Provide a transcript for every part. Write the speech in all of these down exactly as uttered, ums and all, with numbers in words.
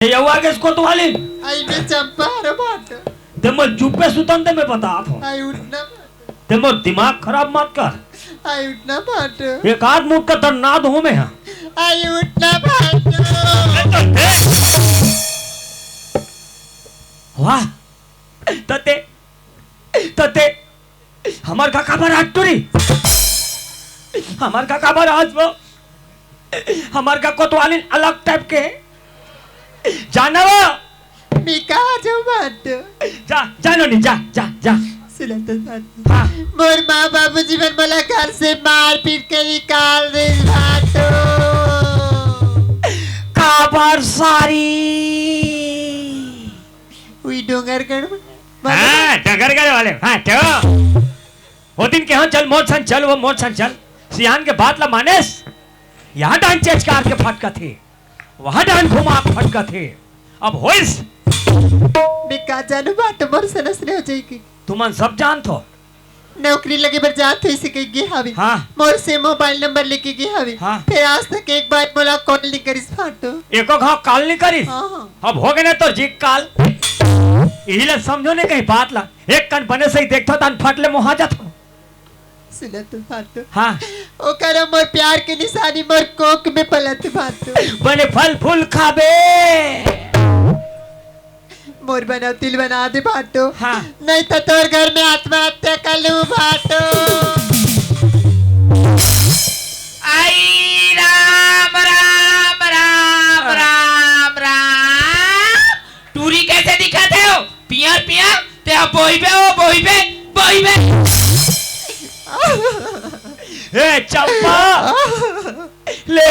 ये अउ आगे से कोतवालिन। आई मैं चंपा हरँव भाटो। ते मोर चुप्पे सुतन दे, मैं बतात हँव। आई उठना भाटो। ते मोर दिमाग खराब मत कर। आई उठना भाटो। एक आध मुक्का दन्ना दूँ मैं, हाँ। आई उठना भाटो। ए, तो देख। वाह। तो ते, तो ते, हमर का काबर आज टूरी? हमर का काबर आज वो? हमर का कोतवालिन अलग type के। जाना वो? मैं कहाँ जाऊँ भाटो? जा, जा नोनी, जा, जा, जा। सुना तो भाटो। हाँ। मोर माँ बाबूजी मन मोला घर से मार पीट के निकाल दिस भाटो। काबर सारी? उही डोंगरगढ़ में। हाँ, डोंगरगढ़ वाले, हाँ, तो। वो दिन के हाँ, चल मोर संग चल, वो मोर संग चल। सियान के बात ला मानेस, यहाँ डांड चेचकार के फटकत हे, वहाँ डांड घुमा के फटकत हे। अब होइस। मैं का जानूँ भाटो, मोर से नसने हो जाएगी। तुमन सब जानत हो। नौकरी लगे बर जात हो, इसे कह गे हवे। हाँ। मोर से mobile number लेके गे हवे। हाँ। फिर आज तक एक बार मोला call नहीं करिस भाटो। एको घाव call नहीं करिस? हाँ, हाँ। अब हो गे ना तोर जी काल। इही ला समझो ने कहीं बात ला। एक कन बने सही देखथो, तहन फट ले मोहा जाथो। सुना तो भाटो। हाँ। ओकर मोर प्यार के निशानी मोर कोख में पलत भाटो। बने फल फूल खाबे। मोर बनौतिल बना दे भाटो। हाँ। नहीं तो तोर घर में आत्महत्या कर लूँ भाटो। आई राम, राम, राम, हाँ। राम, राम। टूरी कैसे दिखत हे हो? पियर, पियर, ते ह बोहिबे, ओ बोहिबे, बोहिबे। ए, चंपा। ले।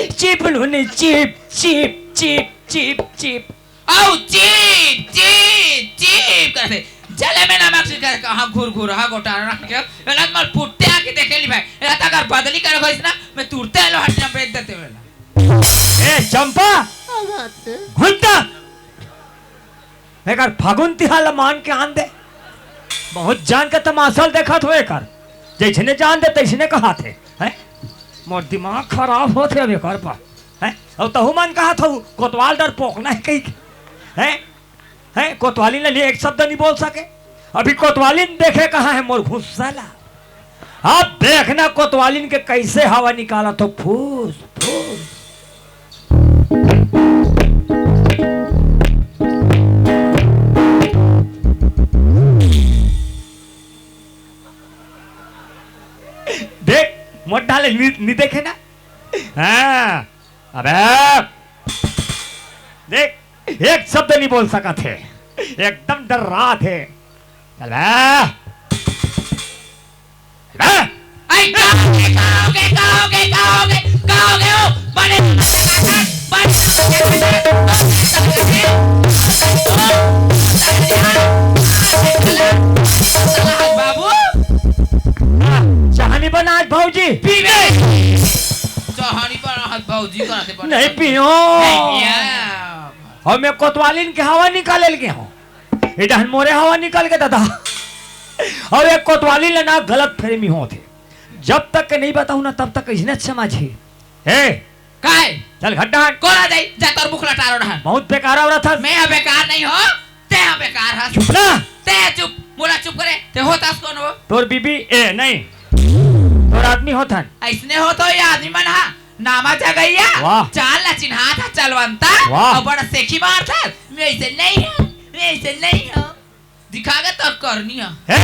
चिप नोनी, chip, chip, chip, chip, chip. अउ चीप, चीप, चीप करथे। जले में नमक सिरका के, हाँ, घुर, घुर, हाँ, गोटा रख के, एला मल पुट्टे आके देखे ली भाई। एला त अगर बदली करे होइस ना, मैं तुरते एलो हटिया बेच देते वेला। ए, चंपा! घुंटा! एकर फागुन तिहार ला मान के आन दे। बहुत जान के तमाशा ल देखत हो एकर। जैसने जान दे, तैसने कहत हे। हैं? मोर दिमाग खराब होत हे अब एकर पर। हैं? अउ तहू मन कहत हऊ, कोतवाल डरपोकना हे कहिके। हैं? हैं? कोतवालिन ल लिए एक शब्द नहीं बोल सके। अभी कोतवालिन देखे कहाँ हे मोर घुस्सा ला। अब देखना कोतवालिन के कैसे हवा निकालत हो, फूस, फूस। देख, मोर डाले नी, नी देखे ना? हाँ, अबे, देख, एक शब्द नहीं बोल सकत हे, एकदम डर्रात हे। चल बे। चल बे। आई, का होगे, का होगे, का होगे, का होगे, का होगे हो? बड़े, बड़े, बाबू। चाहनी बना आज भौजी। पीबे। चाहनी बना आज भौजी करा से बड़े। नहीं पियो। नहीं पिया। अउ मैं कोतवालिन के हवा निकाले ल गे हँव। ए डहन मोरे हवा निकल गे दादा। अउ एक कोतवालिन ल ना गलत फहमी होत हे। जब तक के नहीं बताहूँ ना, तब तक अइसने समझही। ए, काय? चल घट डहन। कोन आ जाई? जा तोर मुख ला टारो डहन। बहुत बेकार औरत हस। मैं ह बेकार नहीं हों, ते ह बेकार हस। चुप ना। ते चुप, मोला चुप करे। ते होत हस कोन हो? तोर बीबी, ए, नहीं। तोर आदमी होत हन। अइसने होत हो ये आदमी मन ह। नामा जगइया, वाह। चाल ला चिन्हात ह चलवंता, वाह। अउ बड़ा सेखी मारत हस, मैं अइसे नहीं हँव, मैं अइसे नहीं हँव। दिखा गे तोर करनी ह। हे।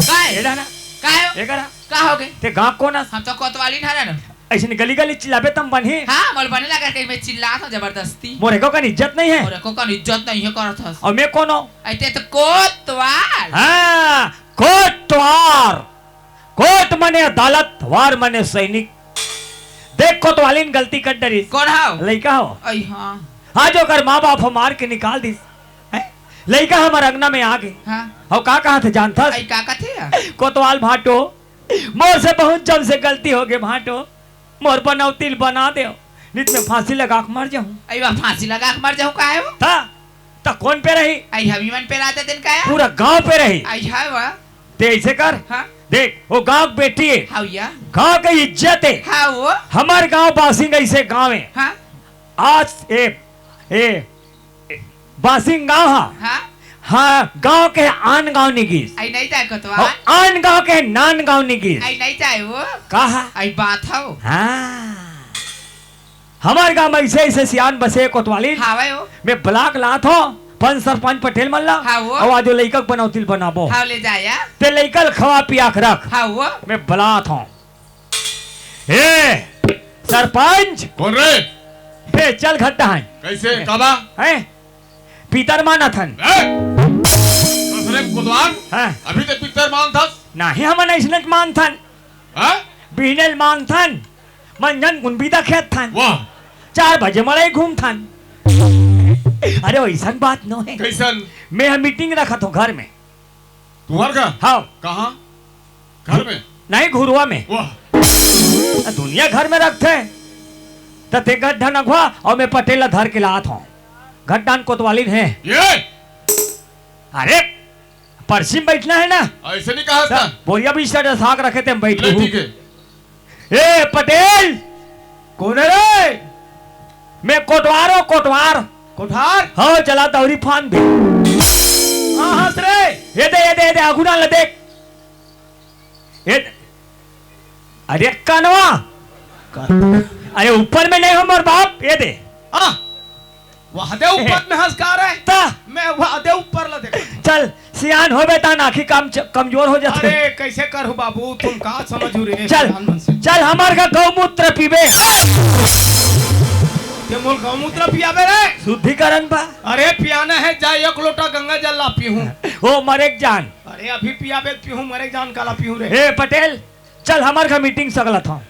काय? ए डहन आ। काय हो? ए करा। का होगे? ते गाँव कोन हस? हम तो कोतवालिन हरन। अइसने गली गली चिल्लाबे तब बनही। हाँ, मोला बने लगा कहीं मैं चिल्लात हँव जबरदस्ती। मोर एको कन इज्जत नहीं हे। मोर एको कन इज्जत नहीं हे करत हस। अउ मैं कोन हँव? अइ ते तो कोतवाल। हाँ, कोतवाल। कोट मने अदालत, वार मने सैनिक। देख, कोतवालिन गलती कर डरिस। कोन हव? लइका हव। अइ हाँ। आज ओकर माँ बाप ह मार के निकाल दिस। हैं? लइका हमर अंगना में आ गे। हाँ। अउ का कहत हे जानथस? अइ का कहत हे? कोतवाल भाटो, मोर से बहुत जम से गलती होगे भाटो। मोर बनौतिल बना देव, नित में फांसी लगा के मर जाहूँ। अइ वा फांसी लगा के मर जाहूँ का हे वो? त, त कोन पे रही? अइ हमी मन पे रहते दिन का हे? पूरा गांव पे रही। अइ हे वा। ते अइसे कर। हाँ। देख, वो गांव के बेटी हे। हाँ या। गांव के इज्जत हे। हाँ वो। हमर गांव बासिंग अइसे गांव हे। हाँ। आज ए, ए, ए, बासिंग गांव हा। हाँ। हाँ, गांव के आन गांव निगिस। आई नहीं जाए कोतवाल। और आन गांव के नान गांव निगिस। आई नहीं जाए वो। कहा? आई बात हो। हाँ। हमर गांव में ऐसे ऐसे सियान बसे कोतवाली। हाँ भाई हो। मैं बला के लात हो, पंच सरपंच पटेल मन ला। हाँ वो। और आज वो लइका के बनौती ल बनाबो। हाँ, ले जाया। ते लइका ल खवा पिया के रख। हाँ वो। मैं बलात हो। ए, सरपंच। कौन रे? ए, चल घट्टा है। कैसे? काबा? हैं? पितर मानत हन। ए? कसरे कोतवाल? हाँ। अभी ते पितर मानथस? नाही, हमन अइसने मानथन। हाँ? बिहने ल मानथन। मंझन कुन बिदा खेत थन। वाह। चार बजे मड़ई घूमथन। अरे, वैसन बात नो है। कैसन? मैं ह मीटिंग रखत हो घर में। तुम्हार घर? हाँ। कहाँ? घर में? नहीं, घुरुआ में। वाह। दुनिया घर में रखथे। त ते गड्ढा नघवा और मैं पटेल ला धर के लात हूँ। गड्ढा न कोतवालिन है। ये? अरे, परसी में बैठना है ना? ऐसे नहीं कहा त था। बोरिया भी स्टार्ट साग रखे थे, हम बैठे ले, हूँ। ठीक है। ए, पटेल! कौन है रे? मैं कोटवार हूँ, कोटवार। कोठार? हाँ, चला दौरी फान दे। हाँ, हंस रे। ये दे, ये दे, ये दे, आगू ना ल देख। ये दे। अरे कानवा। अरे ऊपर में नहीं हो मोर बाप, ये दे। आ, वहदे ऊपर में हंस का रहे? ता। मैं वहदे ऊपर ला देखा। चल, सियान होबे ता नाखी काम च-, कमजोर हो जाथे। अरे, कैसे करहु बाबू, तुम का समझू रे, चल, सियान मन से। चल, हमर का गौमूत्र पीबे। ते मोल गौमूत्र पियाबे रे? शुद्धिकरण बा। अरे, पियाना है, जा एक लोटा गंगा जल ला पीहूं। ओ, मरे के जान। अरे, अभी पियाबे त पीहूं, मरे के जान काला पीहूं रे। ए, पटेल, चल, हमर घर मीटिंग सकलत हव।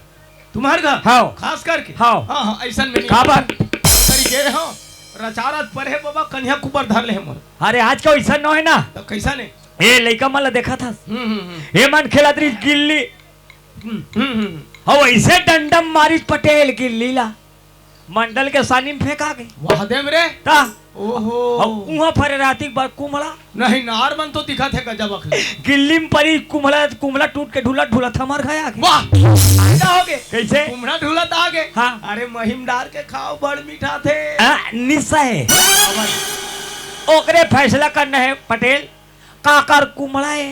तुम्हार घर? हाव। खास करके? हाव। हाँ, हाँ, ऐसन में नहीं। काबर? सरी गे रहे हो, रचारत परे बाबा, कन्या कुबर धर ले मोर। अरे, आज का ऐसा न है ना। तो कैसा नहीं? ए, लइका मन ला देखत हस? हम्म, हम्म, हम्म। ए मन खेलत रहिस गिल्ली। हम्म, हम्म, हम्म। हव, ऐसे डंडम मारिस पटेल गिल्ली ला। मंडल के सानी में फेंका गे। वाह दे रे। ता। ओहो। अब उहाँ फरे राती के बाद कुमड़ा। नहीं, नार मन तो दिखत हे गजब अखले। गिल्ली में परी कुमड़ा, कुमड़ा टूट के ढुलत ढुलत हमर घर आ गे। वाह, फायदा हो गे। कैसे? कुमड़ा ढुलत आ गे। हाँ। अरे महिम डार के खाओ, बड़ मीठा थे। आ, निशा है। ओकरे फैसला करना है पटेल, काकर कुमड़ा है।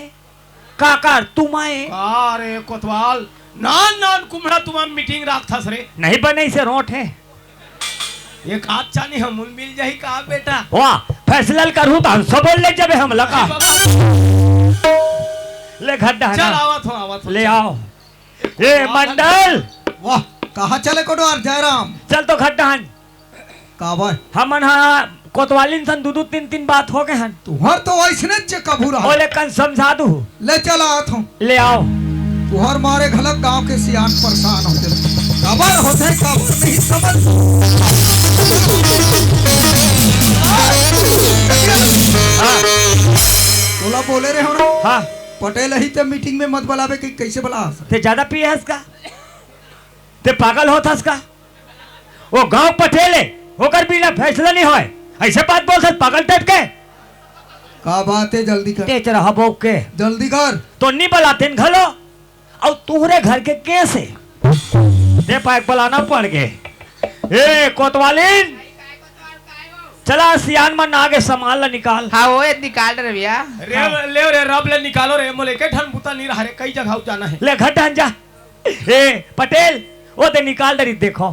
काकर, तुम आए? का रे कोतवाल, नान नान कुम्हड़ा तुम मीटिंग राखथस रे। नहीं बने इसे रोट है। एक आध चानी हमन मिल जाही का बेटा? वाह, फैसला ल करहूं त हंसो बोल ले जबे हम लगा। अरे बाबा। ले घड्डा है चल ना? आवत हो, आवत हो, ले चल। आओ। ए कोतवाल मंडल। वाह, कहाँ चले कोटवार जयराम? चल तो घड्डा हन। काबर? हमन हा कोतवालिन सन दू दू तीन तीन बात हो गए हन। तुहर तो वैसने च कभू रहा। ओले कन समझा दू। ले चला आत हूँ। ले आओ। तुहर मारे घलक गांव के सियान परेशान होते। काबर होते, काबर नहीं समझ। हाँ। तोला बोले रहे हो ना? हाँ। पटेल ही ते मीटिंग में मत बुलावे कि कैसे बुला? ते ज्यादा पिए हस का? ते पागल होत हस का? वो गांव पटेल है, ओकर बिना फैसला नहीं होय। ऐसे बात बोलथस पागल टाइप के। का बात है, जल्दी कर। तेज रहा बौक के। जल्दी कर। तो नहीं बलातेन घलो, और तुहरे घर के केस है। ते पाए बलाना पड़ गे। ए, कोतवालिन, चला सियान मन आगे सामान ला निकाल। हाँ, वो ये निकाल रहे भैया। रे, हाँ। ले रे, रब ले निकालो रे, मोले के ठन बुता नहीं रहा रे, कई जगह जाना है। ले घर ढन जा। ए, पटेल, वो ते निकाल डरी, देखो।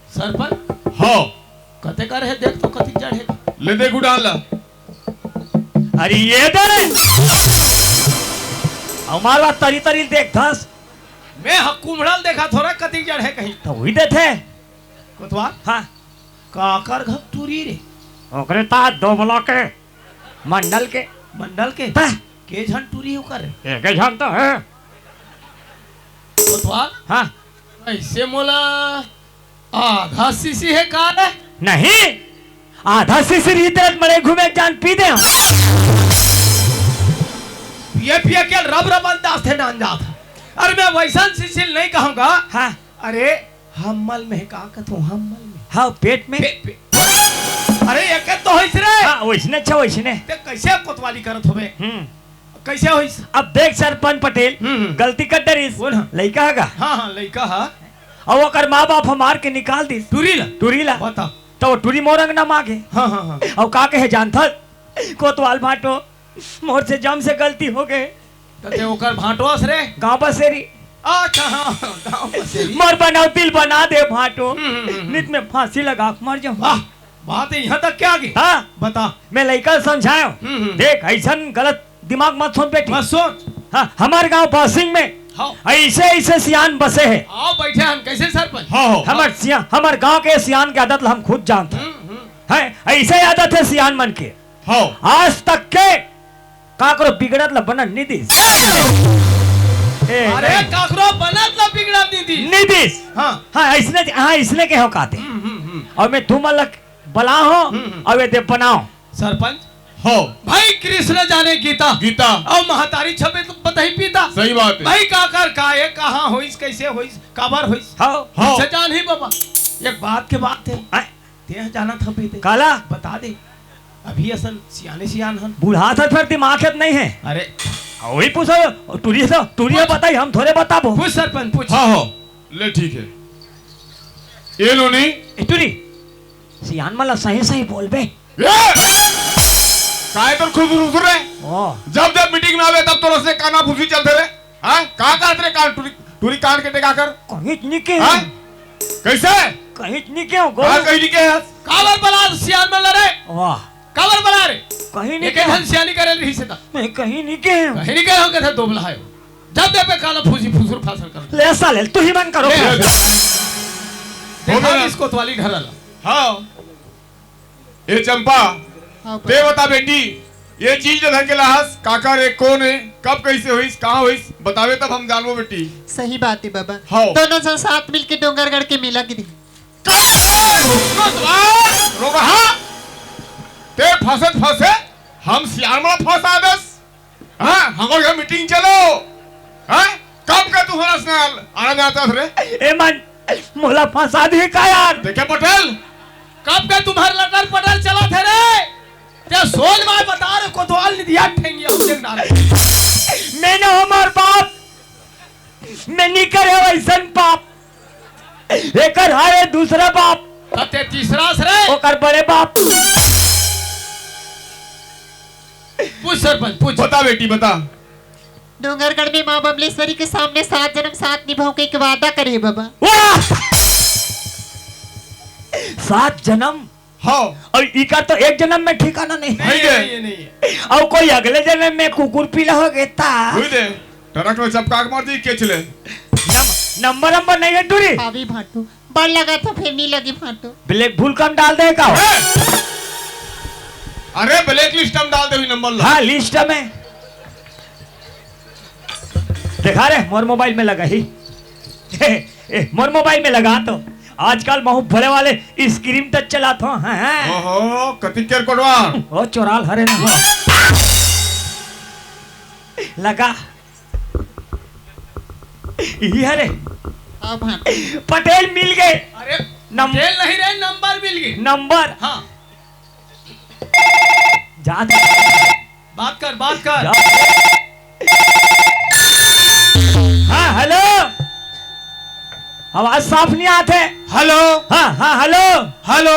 सरपंच? हो। कते कर है, देख तो कतिक जड़ है। ले देख उड़ा ला। अरे ये दे रे। हमार बात तरी तरी देख धस। मैं ह कुम्हड़ल देखा थोड़ा कतिक जड़ है कहीं। तो वही देथे। कोतवाल? हाँ। काकर घर टूरी रे? ओकरे ता दोबला के, मंडल के। मंडल के? ता। के झन टूरी ओकर? एके झन तो है। कोतवाल? हाँ। ऐसे मोला आधा शीशी है का रे? नहीं, आधा शीशी रही तेरे मरे घूमे जान पी दे। पिए पिए के रब रब अंदाज थे ना अंदाज। अरे मैं वैसन शीशी नहीं कहूँगा। हाँ। अरे हम्मल में का कथो हम्मल में। हाँ, पेट में। पे, पे, अरे एक तो होइस रे। हाँ, वैसने अच्छा वैसने। ते कैसे कोतवाली करत होबे? हम्म। कैसे होइस? अब देख सरपंच पटेल, हम्म, हम्म। गलती कर डरिस। कौन है? लइका हगा। हाँ, हाँ, लइका हा। और ओकर माँ बाप हमार के निकाल दिस। टूरी ला? टूरी ला। बता। त वो टूरी मोर अंगना म आगे। हाँ, हाँ, हाँ। अउ का कहे जानथस? कोतवाल भांटो, मोर से जम से गलती हो गे। त ते ओकर भांटो अस रे? गांव बसेरी। अच्छा, हाँ, गांव बसेरी। मोर बनौती ल बना दे भांटो। हम्म, हम्म, हम्म। नित में फांसी लगा के मर जाहूं। वाह, बात यहाँ तक क्या आ गे? हाँ। बता। मैं लइका ल समझायेंव। हम्म, हम्म। देख, अइसन गलत दिमाग मत सोच बेटी। मत सोच। हाँ, हमर गांव बासिंग में हाँ। अइसे अइसे सियान बसे हे। आओ बैठे हन, कइसे सरपंच? हाँ, हाँ। हमर सिया-, हमर गांव के सियान के आदत ल हम खुद जानथन। हम्म, हम्म। हैं, अइसे आदत हे सियान मन के। हाँ। आज तक के काकरो बिगड़त ल बनन नी दिस। ए, अरे, नहीं। काकरो बनत ल बिगड़न नी दिस। नी दिस। हाँ। हाँ, अइसने, हाँ, अइसने के हो काते। हम्म, हम्म, हम्म। अउ मैं तुमन ल बलाहूं, हम्म, हम्म। अउ ये दे बनाओ। सरपंच। हो। भाई कृष्ण जाने गीता। गीता। अउ महतारी छपे तो पता ही पीता। सही बात हे। भाई काकर का हे, कहाँ होइस, कइसे होइस, काबर होइस। हाँ। हाँ। अच्छा जान ही बाबा। एक बात के बात हे। हैं? ते ह जानत हबे ते। काला? बता दे। अभी असन सियाने सियान हन। बूढ़ा था फिर दिमाग खेत नहीं हे। अरे। वही पूछो, टूरी तो, टूरिया पूछ। बताई, हम थोड़े बताबो। पूछ सरपंच, पूछ। हाँ, हाँ। ले ठीक हे। ये लो नी। ए, टूरी, सियान मन ल सही सही बोलबे। ए! काय तोर खुसुर फुसुर रे? ओ। जब जब मीटिंग में आवे तब तोर से काना फूसी चलथे रे। हाँ? का कहत रे कान टूरी, टूरी कान के टेका कर? कहीं नहीं के। हाँ? कइसे? कहीं नहीं के हो, हाँ, गोलू। कहीं नहीं के हस? काबर बला सियान मन ल रे? वाह। काबर बला रे? कहीं नहीं एक के। ठन सियानी करे रही से ता। मैं कहीं नहीं के हूँ। कहीं नहीं के हो, कथे दोबला हे। जब दे पे काला फूसी फुसुर फासर कर। ले साले, तू ही मन करो। ले। देखा हो गया। इसको कोतवाली ढरल। हाँ। ए चंपा, हाँ, ते बता बेटी, ये चीज ल धर के लाहस, काकर ए, कोन ए, कब कइसे होइस, कहाँ होइस, बताबे तब हम जानबो बेटी। सही बात हे बाबा। हाँ। दोनों झन साथ मिलके डोंगरगढ़ के मेला गे रही। का? रोगहा, ते फंसत फंसे हम सियान मन ल फंसा देस। हाँ, हमर घर मीटिंग चलो। हाँ, कब का तू हमर संग आना जात हस रे? ए मन, मोला फंसा दिही का यार? देखे पटेल, कब का तुम्हर लटर पटर चलत हे रे? ते सोच माय बता रे, कोतवाल निधिया ठेंगिया हम देख डारे। मैं न हमर बाप, मैं नी करे वइसन पाप। एकर हरे दूसरा बाप। त ते तीसरा अस रे। ओकर बड़े बाप। पूछ सरपंच, पूछ। बता बेटी, बता। डोंगरगढ़ में माँ बमलेश्वरी के सामने सात जन्म साथ निभाऊं के एक वादा करे बाबा। वाह! सात जन्म? हाँ। अउ इकर तो एक जन्म में ठिकाना नहीं। नहीं नहीं है, है। नहीं है, नहीं है। अउ कोई अगले जन्म में कुकुर पीला हो गे ता। हुई दे, ट्रक में चपका के मार दी, केच ले। नम-, नंबर नंबर नहीं है टूरी। अभी भाटू। बड़ लगा था, फिर नहीं लगी भाटो। ब्रेक भूल कम डाल दे का? ए! अरे, ब्लैक लिस्ट में डाल दे, हुई नंबर ला। हाँ, लिस्ट में। देखा रे, मोर मोबाइल में लगा ही। ए, ए, मोर मोबाइल में लगा तो। आजकल महू बड़े वाले स्क्रीन टच चलात हो, हैं, हैं? ओहो, कति केर कोटवार। ओ, चोराल हरे ना। लगा। इही हरे। हाँ, भाटो। पटेल मिल गे। अरे, नम- पटेल नहीं रे, नंबर मिल गे। नंबर। हाँ। जा। बात कर, बात कर। जा। हाँ, हेलो। आवाज साफ नहीं आत हे। हेलो। हाँ, हाँ, हेलो। हेलो।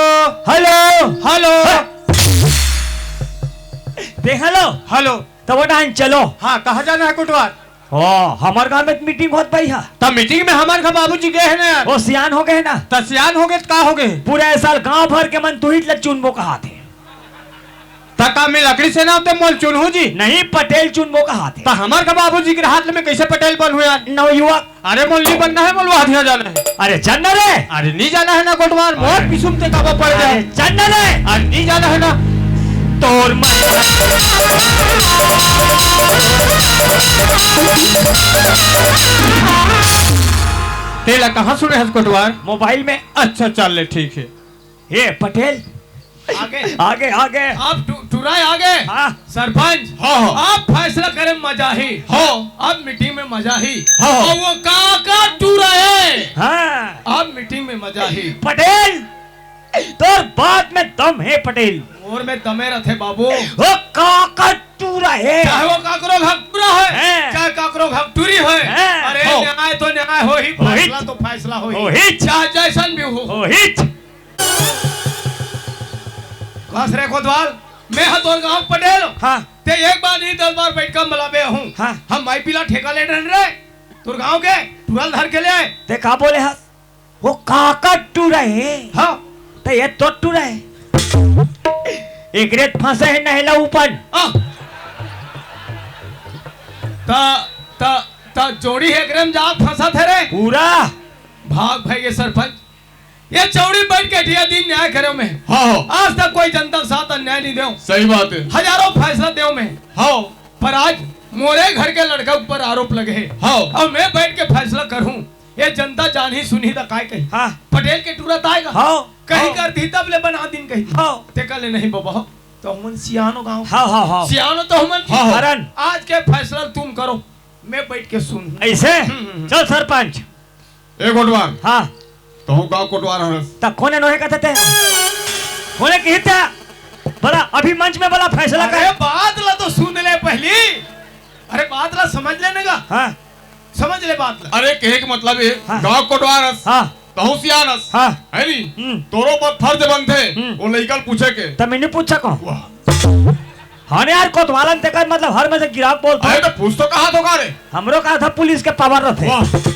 हेलो। हेलो। हाँ। दे हेलो। हेलो। तब वो डाहन चलो। हाँ, कहाँ जाना है कोटवार? ओ, हमर गांव में मीटिंग होत भाई हा। त मीटिंग में हमर घर बाबूजी गए हैं ना यार। ओ, सियान हो गए ना। त सियान हो गए त का हो गए? पूरा ए साल गांव भर के मन तुहित ल चुनबो कहात हे। त का मैं लकड़ी से ना होते मोल चुनहू जी? नहीं, पटेल चुनबो कहात हे। त हमर घर बाबूजी के हाथ में कैसे पटेल बनहू यार? नवयुवक। अरे मोल नहीं बनना है, मोल वाधिया जाना है। अरे चल ना रे। अरे नहीं जाना है ना कोटवार, मोर अरे। पिसुम ते काबा पड़ जाए। अरे चल ना रे। अरे नहीं जाना है ना। तोर मन। तेला कहाँ सुने हस कोटवार? मोबाइल में। अच्छा, चल ले, ठीक है। हे पटेल। आगे। आगे, आगे। आप टु-, टुराए आगे। हाँ। सरपंच। हाँ, हाँ। आप फैसला करे मजा ही। हाँ। आप मीटिंग में मजा ही। हाँ, हाँ। और वो काका टुराए। हाँ। आप मीटिंग में मजा ही। पटेल। तोर बात में दम हे पटेल। मोर में दमे रथे बाबू। ओ काका टूरा हे। चाहे वो काकरो घर टूरा हे, हैं। चाहे काकरो घर टूरी हे। हैं। अरे हो। न्याय तो न्याय होही, होही। फैसला तो फैसला होही। होही। चाहे जैसन भी हो। होही। हस रे कोतवाल, मैं ह तोर गांव पटेल। हाँ। ते एक बार नहीं, दस बार बैठ के मलाबे हूँ। हाँ। हम माई पीला ठेका ले रहन रे, तोर गांव के टूरा ल धर के ले आए। ते का बोले हस? वो काका टूरा हे। हाँ। ते ये तो टूरा हे। एक रेत फंसे हे नहला ऊपर। हाँ। ता, ता, ता जोड़ी हे एकरे में जा फंसा थे रे। पूरा। भाग भाई ये सरपंच, ये चौड़ी बैठ के ढेर दिन न्याय करे में। हाँ, हाँ। आज तक कोई जनता के साथ अन्याय नहीं देव। सही बात है। हजारों फैसला देव में। हाँ। पर आज मोरे घर के लड़का ऊपर आरोप लगे हे। हाँ। अब मैं बैठ के फैसला करूं, ये जनता जानही सुनही त काय कही? हाँ। पटेल के टूरा त आएगा। हाँ। कहीं हाँ। कर दी तब ले बना दिन कही। हाँ। तेका ले नहीं बबा, तो हमन सियानो गांव। हाँ, हाँ, हाँ। सियानो तो हमन हाँ, हाँ। हरन। आज के फैसला तुम करो, मैं बैठ के सुन। ऐसे? हम्म, हम्म, हम्म। चल सरपंच। ए कोटवार। हाँ। तहूँ गाँव कोटवार हरस। त कोने नोहे कथे ते? कोने किही ते? बड़ा अभी मंच में बड़ा फैसला अरे कर। बात ला तो सुन ले पहली। अरे बात ला समझ लेने का। हाँ। समझ ले बात ला। अरे कहे के मतलब ये, हाँ। गाँव कोटवार हस। हाँ। तहूँ सियान हस। हाँ। है नी? हम्म। तोरो पर फर्ज बनथे, हम्म। वो लइका ल पूछे के। त मैं नहीं पूछ सकूँ। वाह। हाँ यार, कोतवालन ते का मतलब हर में से गिराव बोलथे। अरे त पूछ तो कहा तो का रे? हमरो का था पुलिस के पावर रथे। वाह।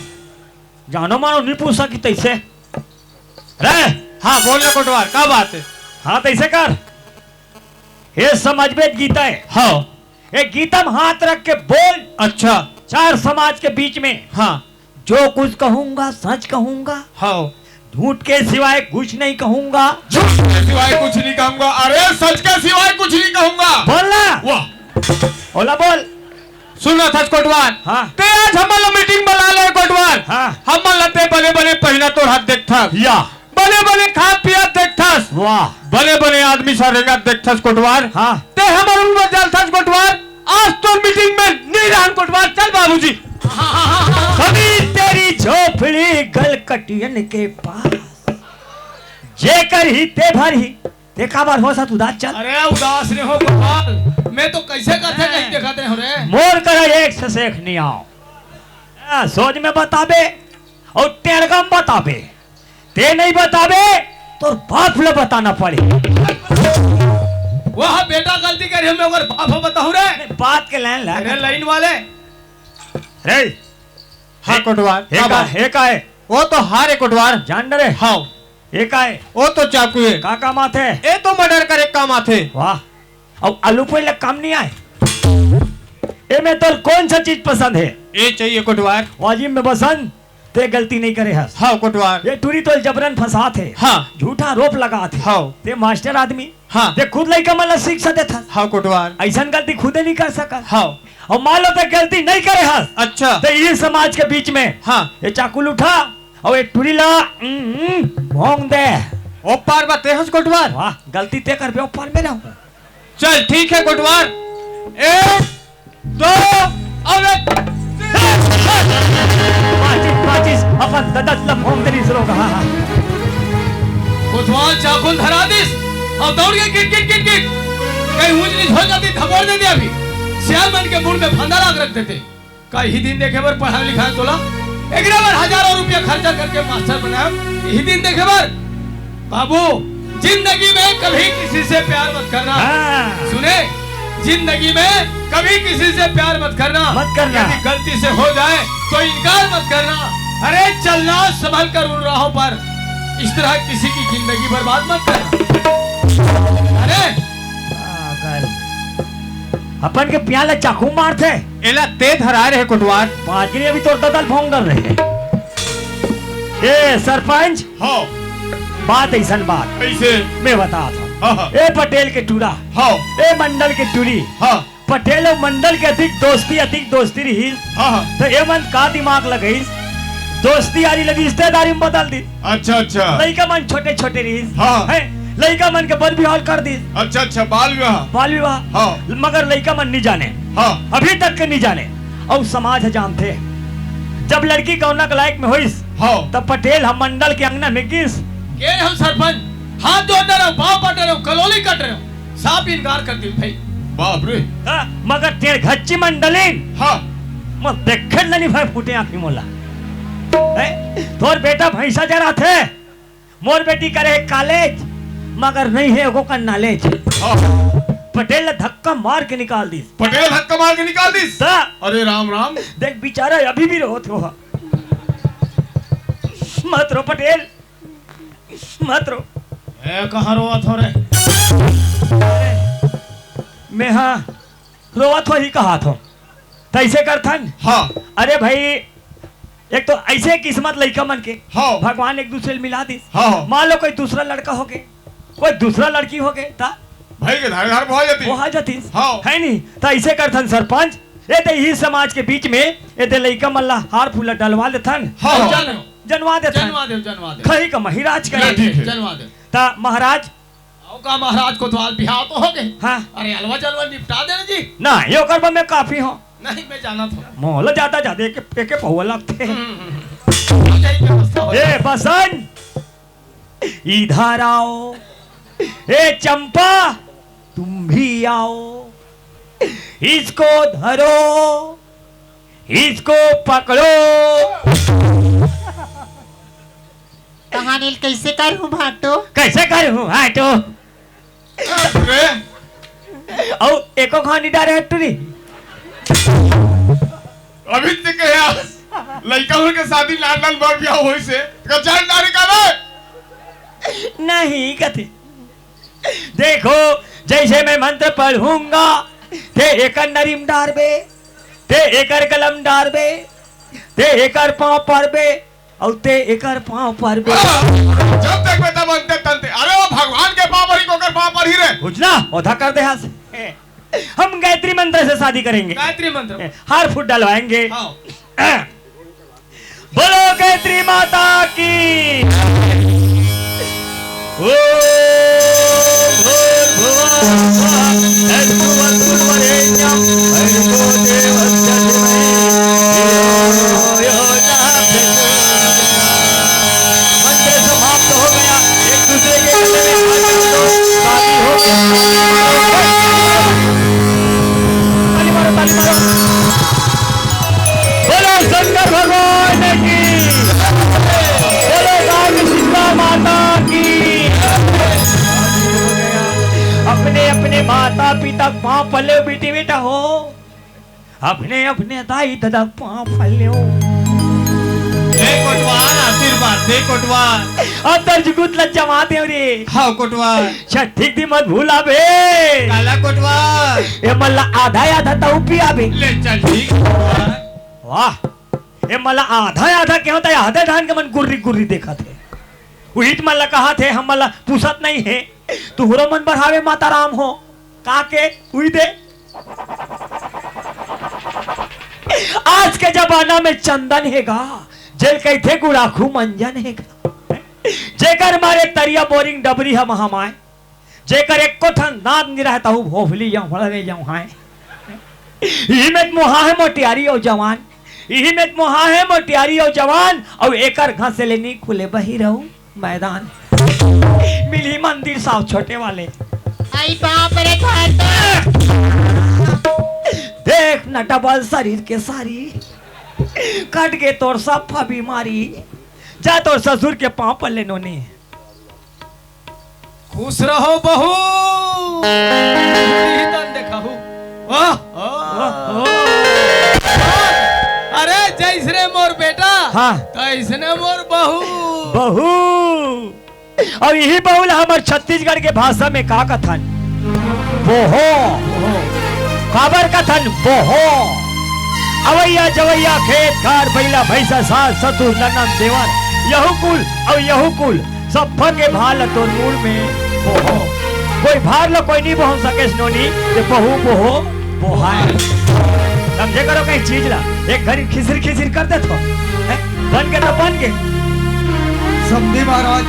जानो मानो नहीं पूछ सकी तैसे। रे, हाँ, बोल ना कोटवार, का बात है? हाँ, तैसे कर। हे समझ में गीता है। हाँ। ये गीता में हाथ रख के बोल। अच्छा। चार समाज के बीच में। हाँ। जो कुछ कहूंगा, सच कहूंगा। हाँ। झूठ के सिवाय कुछ नहीं कहूंगा। झूठ के सिवाय कुछ नहीं कहूंगा। अरे, सच के सिवाय कुछ नहीं कहूंगा। बोल ना। वाह। ओला बोल। सुनत हस कोटवार? हाँ। ते आज हमन ला मीटिंग बला ले कोटवार। हाँ। हमन ला ते बने बने पहिना तोर हाथ देखथस। या। बने बने खात पियत देखथस। वाह। बने बने आदमी सा रेंगत देखथस कोटवार। हाँ। ते हमर ऊपर जलथस कोटवार। आज तोर मीटिंग में नहीं रहन कोटवार। चल बाबूजी। अभी तेरी झोपड़ी गल कटियन के पास। जेकर ही ते भर ही। ते काबर होस उदास चल? अरे उदास नहीं हो गोपाल, मैं तो कैसे करथे हाँ। कहीं देखत नहीं हो रे। मोर करा एक से सेख नहीं आओ। हाँ, सोच में बताबे और टेड़गा में बताबे। ते नहीं बताबे, तोर बाप ले बताना पड़े। वह बेटा गलती करे, मैं ओकर बाप हो बताऊं रे। नहीं, बात के लाइन ला। अरे लाइन वाले। रे। हाँ, कोटवार। हे का का, बात? हे का है? वो तो हार है कोटवार। जान डरे? हाँ। ये का है? वो तो चाकू है। का काम आथे? ये तो मर्डर करे काम आथे। वाह। अब आलू पे लग काम नहीं आए। ए में तो कौन सा चीज पसंद है? ये चाहिए कोटवार। वाजिब में पसंद, ते गलती नहीं करे हस। हाँ कोटवार। ये टूरी तो जबरन फंसात है। हाँ। झूठा आरोप लगात है। हाँ। ते मास्टर आदमी। हाँ। ते खुद लइका मन ला शिक्षा देत हस। हाँ कोटवार। ऐसन गलती खुदे नहीं कर सकत। हाँ। और मान लो ते गलती नहीं करे हस। अच्छा। ते ये समाज के बीच में। हाँ। ये चाकू उठा और ये टूरी ला, हम्म, हम्म, भोंग दे। ओ पार बा ते हस कोटवार। वाह, गलती ते करबे, ओ पार में रहूं। चल ठीक है कोटवार। एक, दो, अब एक। माचिस, माचिस, अपन ददत ल भोंग दे रिस रोग, हाँ, हाँ। कोतवाल चाकुल धरा दिस, अउ दौड़ के किट, किट, किट, किट। कहीं ऊंच नीच हो जाती, थपड़ देते अभी। सियान मन के मुड़ में फंदा लाग रख देते। का इही दिन देखे बर पढ़ा लिखा तोला? एकरा बर हजारों रुपया खर्चा करके मास्टर बनाया, इही दिन देखे बर? बाबू, जिंदगी में कभी किसी से प्यार मत करना। हाँ। सुने, जिंदगी में कभी किसी से प्यार मत करना। मत करना। यदि गलती से हो जाए तो इनकार मत करना। अरे चलना संभल कर उन राहों पर, इस तरह किसी की जिंदगी बर्बाद मत करना। अरे पागल। अपन के पियाला चाकू मारथे। एला ते धरा रहे कोटवार। पागल, अभी तोर ददल भोंग डर रहे। ए सरपंच। हाँ। बात ऐसन बात। कैसे? मैं बता था। हाँ, हाँ। ए पटेल के टूरा। हाँ। ए मंडल के टूरी। हाँ। पटेल और मंडल के अधिक दोस्ती, अधिक दोस्ती रही। हाँ, हाँ। तो ए मन का दिमाग लगाइस, दोस्ती यारी ला रिश्तेदारी में बदल दी। अच्छा, अच्छा। लइका मन छोटे-छोटे रिहिस। हाँ। हैं? लइका मन के बर बिहाव कर दिस। अच्छा, अच्छा, बाल विवाह। बाल विवाह। हाँ। मगर लइका मन नी जाने। हाँ। अभी तक के नी जाने। अउ समाज ह जानथे। जब लड़की गौना के लायक में होइस, हाँ। तब पटेल ह मंडल के अंगना में गिस। के हम सरपंच, हाथ जोड़ रहे हो, पाँव पट रहे हो, कलोली कट रहे हो। साफ इनकार कर दिस भाई। बाप रे। हाँ, मगर टेढ़गच्ची मंडलीन। हाँ। मैं देखे ल नहीं भाई फूटे आँखी मोला। हैं? तोर बेटा भैंसा चराथे, मोर बेटी करे हे कॉलेज, मगर नहीं हे, ओकर knowledge। हाँ। पटेल ला धक्का मार के निकाल दिस। पटेल ला धक्का मार के निकाल दिस? त अरे राम राम। देख, बेचारा अभी भी रोवत हो। मत रो पटेल, मत रो। ए, कहाँ रोवत हो रे? अरे, मैं हाँ रोवत हो ही कहाथों। त अइसे करथन। हाँ। अरे भाई, एक तो अइसे किस्मत लइका मन के, हाँ। भगवान एक दूसरे ल मिला दिस। हाँ, हाँ। मान लो कोई दूसरा लड़का होगे, कोई दूसरा लड़की होगे, त भाई के धारे धार बोहा जातिस। बोहा जातिस। हाँ। हे नी? त अइसे करथन सरपंच, ए ते इही समाज के बीच में ए ते लइका मन ला हार फूल डलवा लेथन। हाँ, हाँ। जन-, जनवा देथन। जनवा देव, जनवा देव। खही का महिराज का। ले, ठीक हे। जनवा देव। त महाराज, अउ का महाराज कोतवाल, बिहाव तो होगे। हाँ। अरे अलवा जलवा निपटा देना जी। ना, ये ओकर बर मैं काफी हों। नहीं, मैं जानत हों। मोला जादा जादा एके, एके पौवा लगथे। हम्म, हम्म, हम्म। हो जाई व्यवस्था, हो ए जाई। बसंत, इधर आओ। ए चंपा, तुम भी आओ। इसको धरो, इसको पकड़ो। कहानी ल कइसे करहूँ भाटो? कइसे करहूँ भाटो? अरे! अउ एको कहानी डारे हट्टू नी। अभी तक कहे आज लइका मन के शादी, लाल लाल बर बिहाव होइस हे, त का जान डारे का बे? नहीं कथे। देखो, जइसे मैं मंत्र पढ़ूंगा, ते एकर नरी म डारबे, ते एकर गला म डारबे, ते एकर पाँव परबे, अउ ते एकर पाँव परबे। जब तक बेटा बनते तनते, अरे वो भगवान के पाँव परही, ओकर पाँव परही रे। बुझना, ओधा कर दे हाथ से। हम गायत्री मंत्र से शादी करेंगे। गायत्री मंत्र। हार फूट डलवाएंगे। हाँ। बोलो गायत्री माता की। ओम भूर्भुवः स्वः तत्सवितुर्वरेण्यं भर्गो देवस्य धीमहि धियो यो न प्रचोदयात्। मंत्र समाप्त हो गया। एक दूसरे के गले में हाथ डाल दो, शादी हो गई। ताली मारो, ताली मारो। बोलो शंकर भगवान की, बोलो राम सीता माता की। अपने अपने माता पिता के पाँव पल्ले बेटी बेटा हो, अपने अपने दाई ददा के पाँव पल्ले हो। दे कोटवार आशीर्वाद, दे कोटवार। अब तो जुगुत ला जमा दे रे। हाँ कोटवार। छठी के दिन मत भूला बे। काला कोटवार। ए मन ला आधा आधा तहूँ पियाबे। ले चल ठीक कोटवार। वाह। ए मन ला आधा आधा केहों त आधा धान के मन गुर्री गुर्री देखत हे। उहिच मन ला कहत हे, हम मन ला पूछत नहीं हे। तुहरो मन बढ़ावे माता राम हो। का के उही दे। आज के जमाना में चंदन हे गा, जेल कहिथे गुड़ाखू मंजन हे गा। जेकर मारे तरिया बोरिंग डबरी हम हमाए। जेकर एको ठन दांत नइ रहय, तहू भोभली जंघोड़ा ले जंघाय। इही में मोहा हे मोटियारी अउ जवान, इही में मोहा हे मोटियारी अउ जवान, अउ एकर घसेले नइ खुले बहिरऊ मैदान। मिलही मंदिर साव छोटे वाले। आई बाप रे भाटो। देख न डबल शरीर के सारी, कट गे तोर सफा बीमारी। जा तोर ससुर के पाँव पल्ले नोनी। खुश रहो बहू, इही तन देखहू। वाह, वाह, वाह। अरे जइसने मोर बेटा, हाँ। तइसने मोर बहू। बहू। अउ इही बहू ला हमर छत्तीसगढ़ के भाषा में का कथन? बोहो। काबर कथन बोहो? अवइया जवइया खेत खार बइला भइसा सास ससुर ननद देवर यहू कुल अउ यहू कुल सब्बा के भार ल तोर मूड़ में बोहो। कोई भार ल कोई नइ बोहन सकेस नोनी, ते बहू बोहो, बोहाय। समझे करो कहीं चीज ला, एक घरी खिसिर खिसिर कर देथो, हैं? बन के तो बन के। समधी महाराज,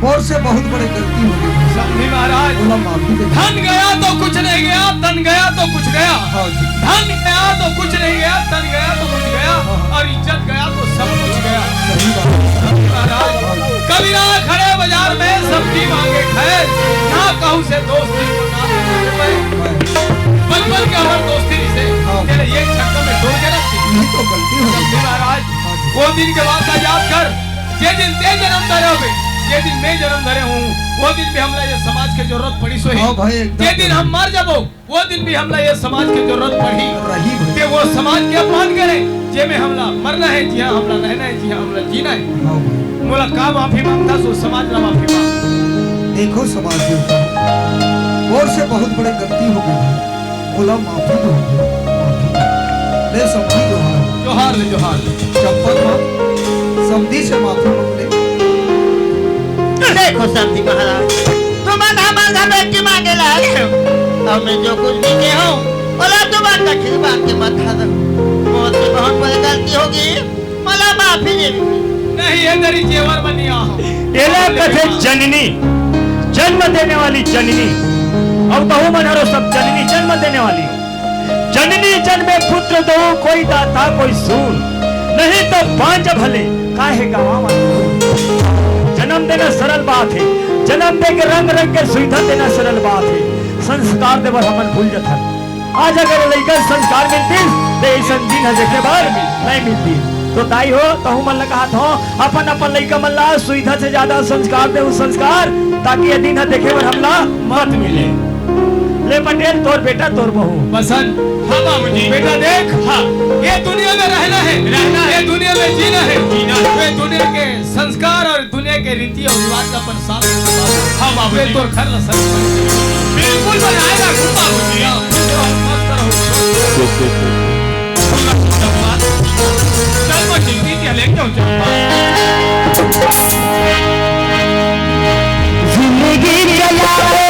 मोर से बहुत बड़ी गलती हो गई। समधी महाराज, बोला माफी दे। धन गया तो कुछ नहीं गया, तन गया तो कुछ गया। हाँ जी। धन गया तो कुछ नहीं गया, तन गया तो कुछ गया, हाँ, हाँ। और इज्जत गया तो सब कुछ गया। सही बात है। समधी महाराज, हाँ जी। कबीरा खड़े बाजार में सब्जी मांगे खैर, ना कहूँ से दोस्ती को ना देते रुपए। बचपन के हमार दोस्ती से हाँ। तेरे एक छक्का में तोड़ के रख दी। यही तो गलती हो गई। समधी महाराज, हाँ जी। वो दिन के बात का याद कर, जे दिन ते जन्म धरे होबे, जे दिन मैं जन्म धरे हूँ, वो दिन भी हमला ये समाज के जरूरत पड़ी सो ही। हाँ भाई, एकदम। जे दिन हम मर जाबो, वो दिन भी हमला ये समाज के जरूरत पड़ी। रही भाई। ते वो समाज के अपमान करे, जे में हमला मरना है, जिहाँ हमला रहना है, जिहाँ हमला जीना है। हाँ भाई। मोला का माफी मांगथस, वो समाज ला माफी मांग। देखो समाज देवता, मोर से बहुत बड़े गलती हो गई भाई। मोला माफी दो, माफी दो। ले समधी जोहार। जोहार ले, जोहार ले। चंपक माँ, समधी से माफी मांग ले। देखो समधी महाराज, तुमन हमर घर में की मांगे ला आए हो, अब मैं जो कुछ भी कहे हूँ, ओला तुमन दखिल बांध के मत आ दो। मोर से बहुत बड़ी गलती होगी, मोला माफी दे। नहीं, ये तेरी जेवर बनी आ। एला कथे जननी, जन्म देने वाली जननी। अब तहू मन हरो सब जननी, जन्म देने वाली हो। जननी जन्मे पुत्र दो, कोई दाता कोई सूर, नहीं तो बांझ भले काहे गवावा। जन्म देना सरल बात है, जन्म दे के रंग रंग के सुविधा देना सरल बात है। संस्कार देवर हमन भूल जथन। आज अगर लइका संस्कार मिलतिस, ते अइसन दिन ह देखे बर नहीं मिलतिस। तो दाई हो, तहू मन ल कहत हो, अपन अपन लइका मन ला सुविधा से ज्यादा संस्कार देहू, संस्कार, ताकि ये दिन ह देखे बर हमला मत मिले। ले पटेल, तोर बेटा, तोर बहू। बसंत। हाँ बाबूजी। बेटा देख, हाँ। ये दुनिया में रहना है, रहना है। ये दुनिया में जीना है, जीना है। ये दुनिया के संस्कार और दुनिया के रीति और रिवाज ला अपन साथ में बताओ। हाँ बाबूजी। मैं तोर घर ला सर बिल्कुल बनाए रखूँ बाबूजी। मस्त रहो। चल, मैं जल्दी से लेके आऊँ, चल। जिंदगी चलाओ,